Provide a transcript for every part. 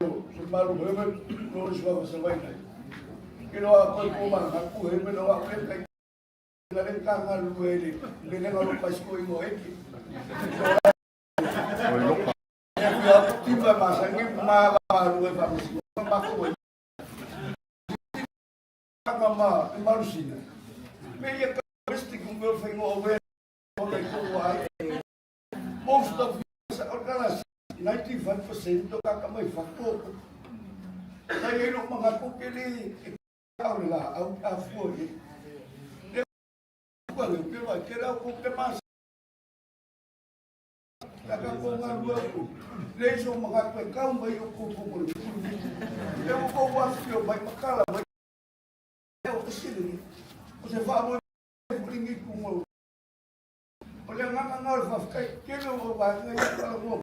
Malu heme no suava savaina. Kilo a koe ko ma ku heme no a koe kai na le ka nga lu ele le le ngalo pas ko ingo eki. Ya timba ma sa ngi ma ma lu e fa misi. Ma ko e. Ka ma malusina. Me ia ka mystic mo fa ingo o o le ko ai. Most of us 95% o kaka mai fako. Sai ai lo mga ko kele e au le la au a fua e. Le kua le ke wa ke la ko ke mas. Kaka ko nga lua ko. Le so mga ko kau mai o ko ko ko. Le ko wa fio mai makala mai. O te sili. O se fa mo e ku mo. O le nganga ngā o whawhikai, kele o wā ngā i kala mo.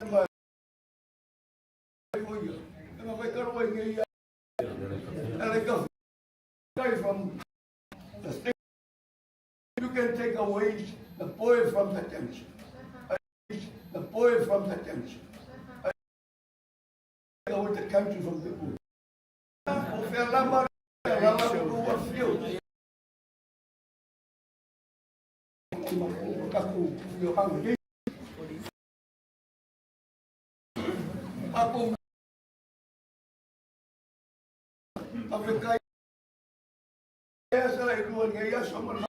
Ma o ia. E ma whai karo ai ngei ia. And like a guy from the state, you can take away the boy from the country. The boy from the country. Take away the country from the boy. O whea lama, lama ko wa whio. Ako Afrika sa iluan ngaya sa mga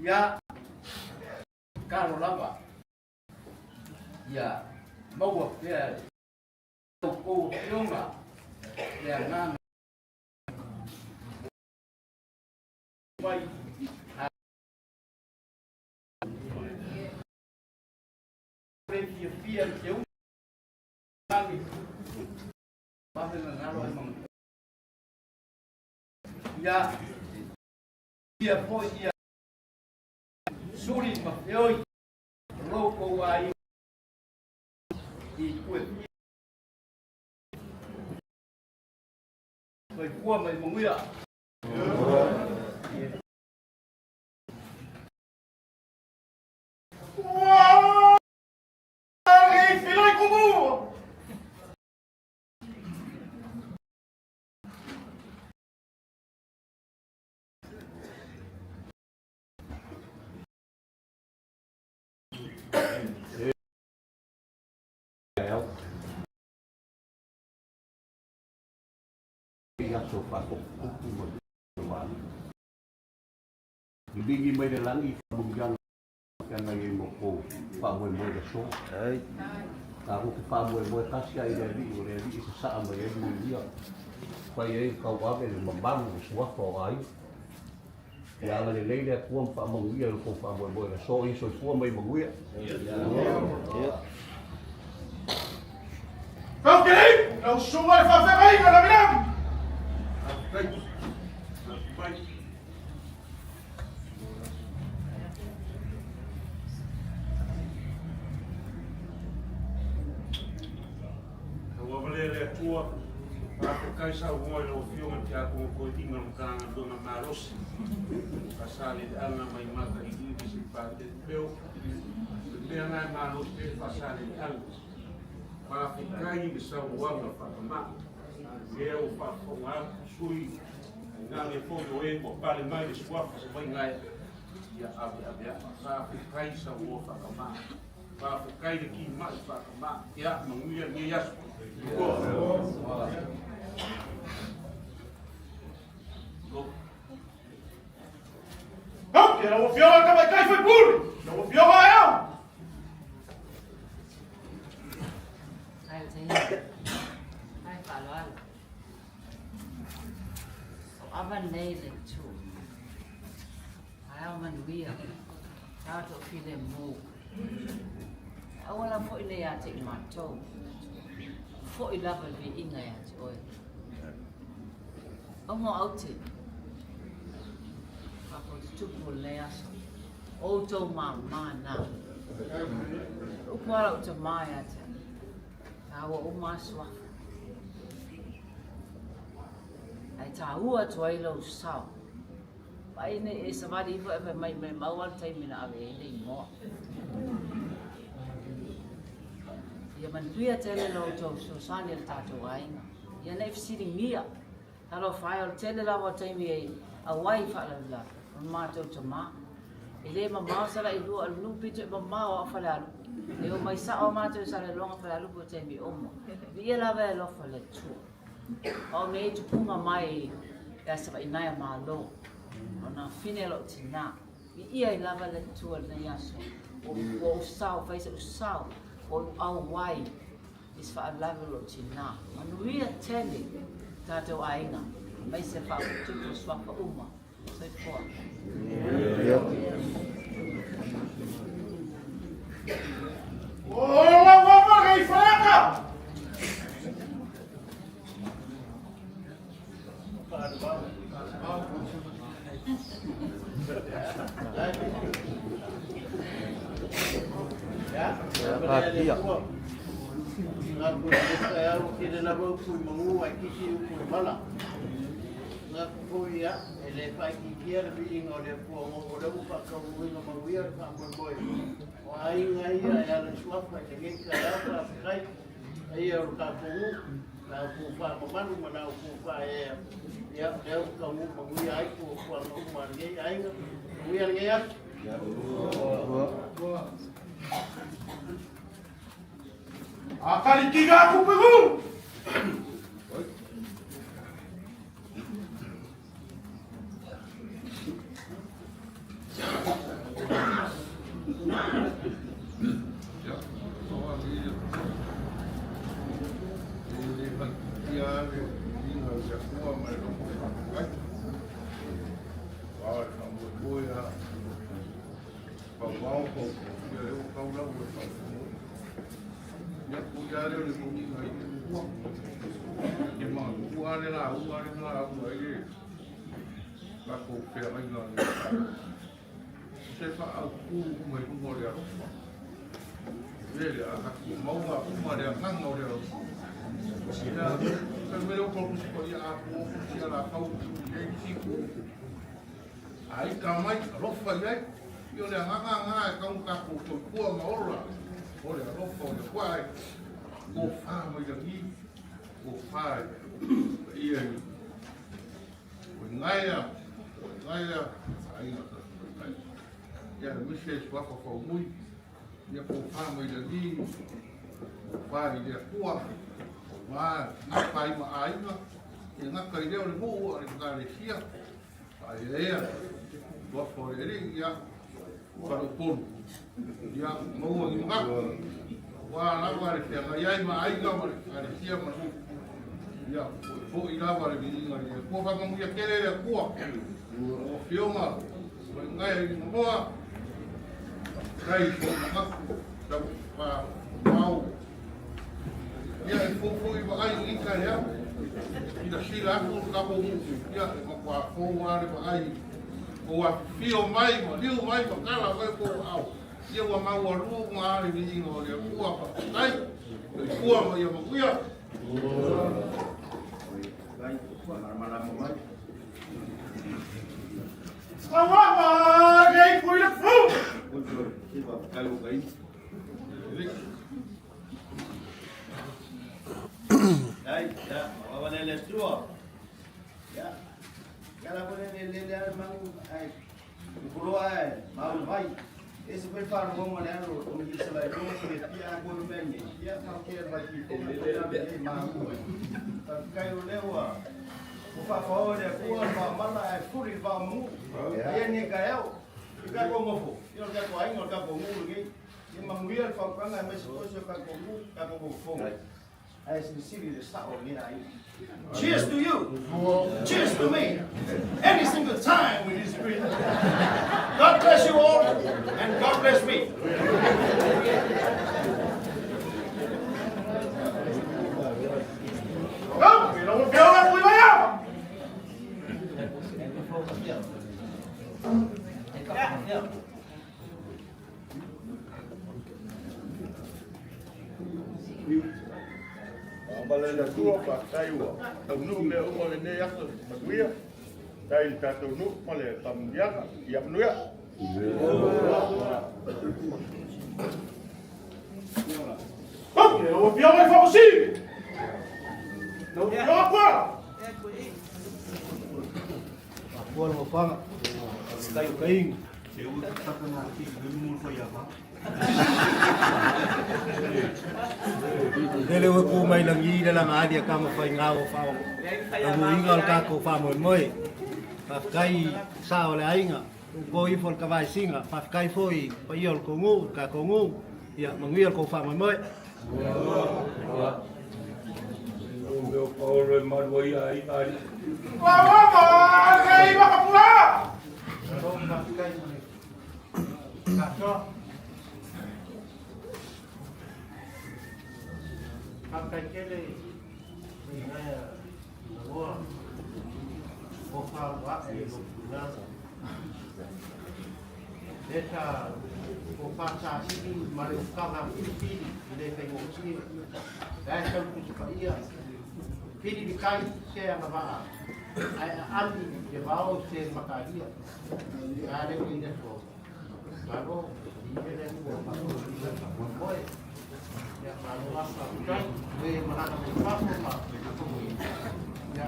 Ia kalo lava ia maua pea kou afioga le agaga mai le fiafia i te umi vave gagalo ai maga ia ia foi ia suli ma feoi lou kou ai i kue soifua mai manuia. แล้วaso faapupu ma liligi mai le lagi faamanuiaga feagai ai ma kou faamoemoe i aso. Tatou te faamoemoe tasi lava i le Alii, o le Alii e sasaa mai ai le manuia, fai ai le tauave le mamalu o suafa o aiga. Ia agalelei le Atua ma faamanuia i lo tou faamoemoe i le aso. Ia soifua ma ia manuia. Faafetai, lau susuga i le faafeagaiga lavilavi. Ua valea le Atua, faafetai saunoa i lau Afioga i le Tiakono Toeaina o le Matagaluega Malosi, Faasaleleaga mai Matailiili se i paia peo. O le mea lena e malosi ai le Faasaleleaga. Faafetai i le saunoaga faatamala. Lea ua faafofoga atu sui tainane foi o e ua pale mai le suafa Savaigaea, ia aveaveai. Faafetai saunoa faatamaa. Faafetai le timai faatamaa. Ia manuia lenei aso. Go! Lau Afioga i le Tamaitai Sui Pule, lau Afioga Aeau. Ai te ai faaaloalo. O ava nei le tu. Ai ao manuia. Tātou filemu. Aua la foi nei a te i mātou. Foi lava le viiga ia te oe. Au mo au te. Whakau te tupu o lenei aso. O outou māmā nā. Upu ala o te mā ia te. Tāua uma aso afa. Ai tāua atu ai lau sao. Pai nei e savali ifo e mai mai mau al taimi na ave e le ingoa. Ia manuia tele lo outou fesoasoani i le tatou aiga. Ia nei fesiligia. Talofa e, o le tele lava o taimi e auai i faalavelave, o le matou tama. E le mamao Salailua, o le nuu pito e mamao a o Falealupo. E omai sao matou i Salelologa Falealupo i taimi uma. Viia lava e alofa le Atua. A o nei tupuga mai ia Savainaia Malo, o na fine o lou tina. Viia ai lava le Atua i lenei aso. Ua ou sao, fai se usao, ua ou auai i se faalavelave o lou tina. Manuia tele tatou aiga, aemaise faaputupu o suafa uma. Soifua. O lau ava kei whaaka! E le faaitiitia le viiga o le Atua o lea ua faataunuuina manuia le faamoemoe o aiga ia e ala i suafa i lenei taeao. Faafetai paia o le tatou nuu, la outou faamamalu ma la outou faaeaea, ia o lea ua taunuu manuia ai fuafuaga uma a lenei aiga. Manuia lenei aso. A kalikiga aku pegu! Lako feagaiga a le Se faaautu uma i luga o le alofa. Le le a tatou maua uma le agaga o le alofa. Ia, fai mai le upu a le Tusi Paia, a po o si alakau i ai siku. A ita mai, alofa i ai. Ia o le agaga na e tau tatou soifua ma ola. O le alofa o le Atua e tofa mai lagi, tofa i ia i Uigaia, Uigaia, aiga Tasi Ia aemaise e suafa faumui, ia tofa mai lagi, tofa i le Atua, aua gata ai ma aiga, ia gata i lea o le nuu a o le Ekalesia, faaeaea, suafa o le Alii, ia faleupolu, ia maua ni manatu, aua lava le feagai ai ma aiga ma le Ekalesia ma nuu. Ia, foi lava le viiga i le Atua. Faamanuia tele le Atua. Lau Afioga, Uigaia i Ligamoa, faafetai i sou manatu, sau faamau. Ia, e fou foi vaai i ita lea. Silasila atu le tatou nuu, ia, e matua fou lava le vaai. Ua afifio mai, maliu mai, matala mai tou aao. Ia ua maualuga lava le viiga o le Atua. Faafetai. Soifua ma ia manuia. Atua. Ia, ia la foi le lele lava le manu ae lukoloa ae maulu mai. E ese foi le faalogologo a le alo o Isalaeloa i le pia a koe mea nei. Ia, faapea le vaipito e e malu ai. Faafetai o lea ua ua faafaoa e le Atua le vaamala ae fuli le vaamumu. Ia nei taeao. I tatou nofo, ia o le tatou aiga, o le tatou nuu lenei. Ia manuia le fautuaga aemaise foi si o tatou nuu, tatou nofo. Ae silisili le sao o lenei aiga. Cheers to you. Cheers to me. Any single time we disagree. God bless you all and God bless me. Faamala le Atua, faafetai ua taunuu mea uma o lenei aso manuia. Faafetai i le tatou nuu ma le faamanuiaga. Ia manuia. Lau Afioga i Faamasino! Lau Afioga Kuala! Faapua le mofaga, tai o kainga. Lele ua ku mai langi le langa ali a kama whai ngā o whao. Tamuiga o le kākou whāmoemoe. Faafetai sa o le aiga. Ko ifo le kavaisiga. Faafetai foi paia o le kou nuu, le kākou nuu. Ia, manuia le kou faamoemoe. Faafetai tele i nai manoa o whāua ake i lō tūnanga. Lea sa o whātāsiri ma le ukaga whiriwhiri i le whaingōtie. Lae sau tusi paia, whiri li kai se ana waa, ai a ami le vao se makaria. A le ui le so. Malo, i le ua whāmoe. Ia, malo a whāputai, le malanga mai whāpo ma Ia,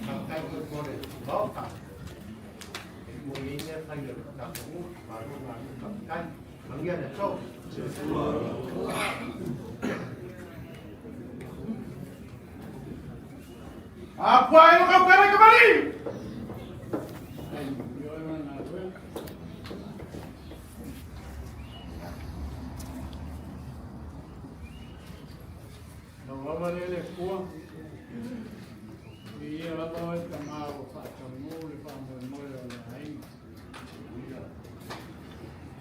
whāputai koe kore maoka. E mo i mea whai o le tātou, malo ngā nu whāputai. Mangia le tō. A pua e kau pere ka mari! Lau lava lea le Atua, viia lava oe Tama ua faataunuu le faamoemoe o le aiga.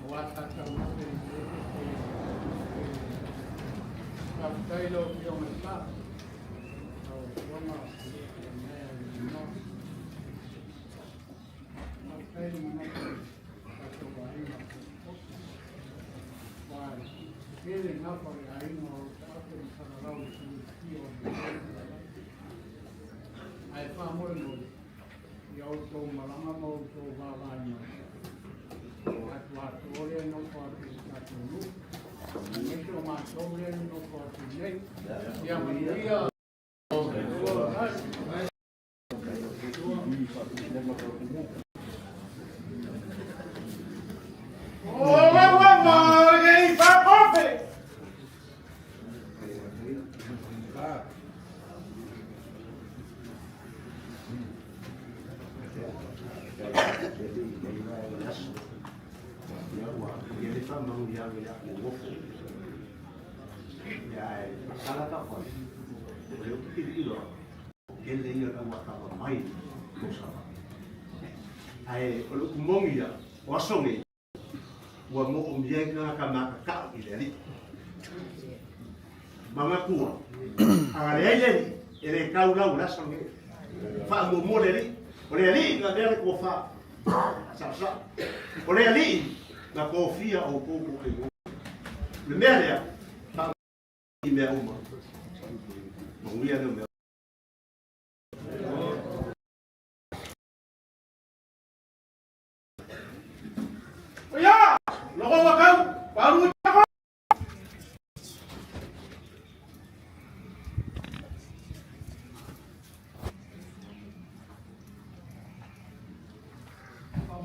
Aua tatou te Faafetai i lau Afioga i le Sao, lau Afioga Lenaea Lenainoa. Faafetai le manatu o tatou aiga aua e tele gafa o le aiga o lo o taape ma salalau i silafia o le Ae faamoemoe ia outou malaga ma outou vaavaai mai. Atu atoa lea nofo atu i le tatou nuu, aemaise o matou lea e nofo atu nei. Ia manuia. O lau ava lenei faakofe! Ae o le upu moni ia, o aso nei, ua moomia ai tagata makakao i le Alii. Ma matua, a leai le Alii, e le tau lau le aso lenei. Faamuamua le Alii. O le Alii na mea le tofa saosao. O le Alii na tofia outou tou te Le mea lea, faamuamua i mea uma. Manuia lea mea. Ia, loko ua kau, palu i tako.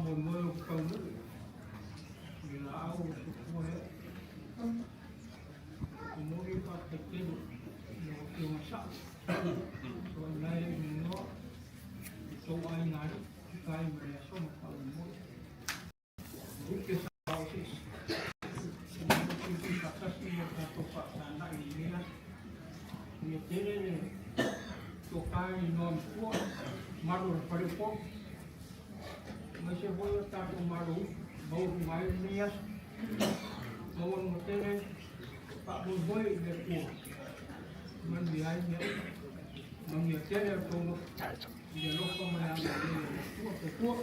faamoemoe ou te taunuu i le laau o le soifua lea. E momoli le faafetai tele i lau Afioga Sa'o Toailai Alii i tou aiga alii tusa ai ma le aso ma faamoemoe. Upe sa o se isi. Ina ia tuitui faatasi lo tatou faafetanai i lenei aso. Ia tele le tofa i igoa matua, malu o le fale o Upolu. Aemaise foi o tatou malo usu, maualuga ai lenei aso. Maualuga tele faamoemoe i le Atua, manuia ai mea uma. Manuia tele a outou nofo i le alofa ma le agalelei o le Atua. Soifua.